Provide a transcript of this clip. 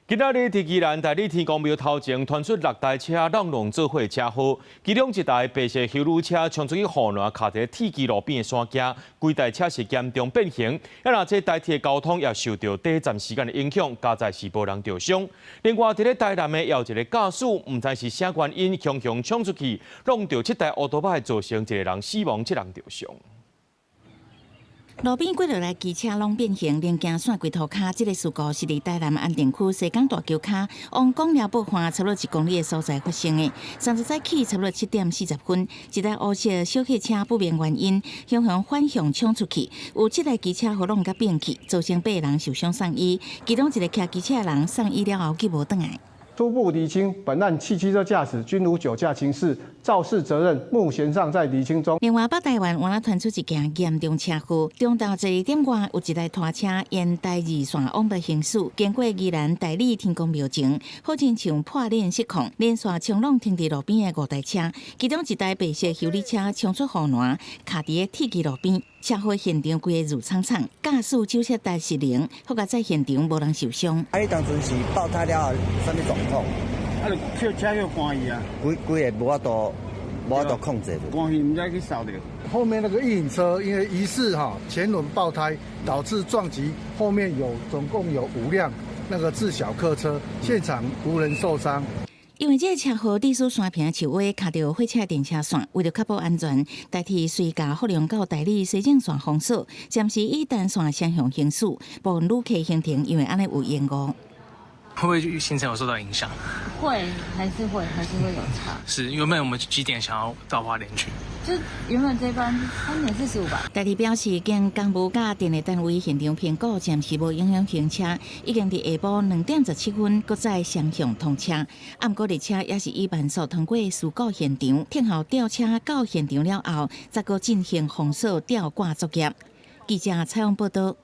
今仔日佇宜蘭大里天公廟頭前傳出六台車挵挵做伙車禍，其中一台白色休旅車衝出去護欄，卡佇鐵枝路邊的山墘，規台車是嚴重變形。啊，若這台鐵交通也受著短暫時間的影響，佳哉是無人著傷。另外，佇咧台南的也有一个駕駛，毋知是啥原因，雄雄衝出去，挵著七台烏托邦，造成一个人死亡，七人著傷。路邊過落來機車攏變形，零件散規塗跤。這个事故是佇台南安定區西港大橋跤往貢寮埔岸差不多1公里的所在發生的。30早起差不多7點40分，一台烏色小客車不明原因雄雄反向衝出去，有七台機車予挵甲變去，造成八个人受傷送醫，其中一个騎機車的人送醫了後去無轉來。初步釐清，本案汽機車駕駛均無酒駕情事，肇事責任目前尚在釐清中。另外，北台灣嘛傳出一件嚴重車禍，中晝12點外有一台拖車沿台二線往北行駛，經過宜蘭大里天公廟前，好親像破鏈失控，連續衝挵停佇路邊的五台車，其中一台白色休旅車衝出護欄，卡佇个鐵枝路邊，車禍現場規个霧氅氅，駕駛手剎帶失靈，好佳哉現場無人受傷。啊，你當陣是爆胎了後，啥物狀況？啊，就車車去關去啊，規規个無法度，無法度控制。關去毋知去掃著。後面那個曳引車因為疑似哈前輪爆胎，導致撞擊後面有總共有五輛那個自小客車，現場無人受傷。因為這个車禍，歷史山坪樹尾卡著火車電車線，為著確保安全，台鐵隨共福隆到大里西正線封鎖，暫時以單線雙向行駛，部分旅客行程因為按呢有延誤。會不會行程有受到影響？會，還是會有差。是，原本我們幾點想要到花蓮去？就原本這班3點45吧。台鐵表示，經工務佮電力單位現場評估，暫時無影響行車，已經佇下晡2點17分閣再雙向通車。啊，毋過列車也是以慢速通過事故現場，聽候吊車到現場了後，才閣進行封鎖吊掛作業。記者採訪報導。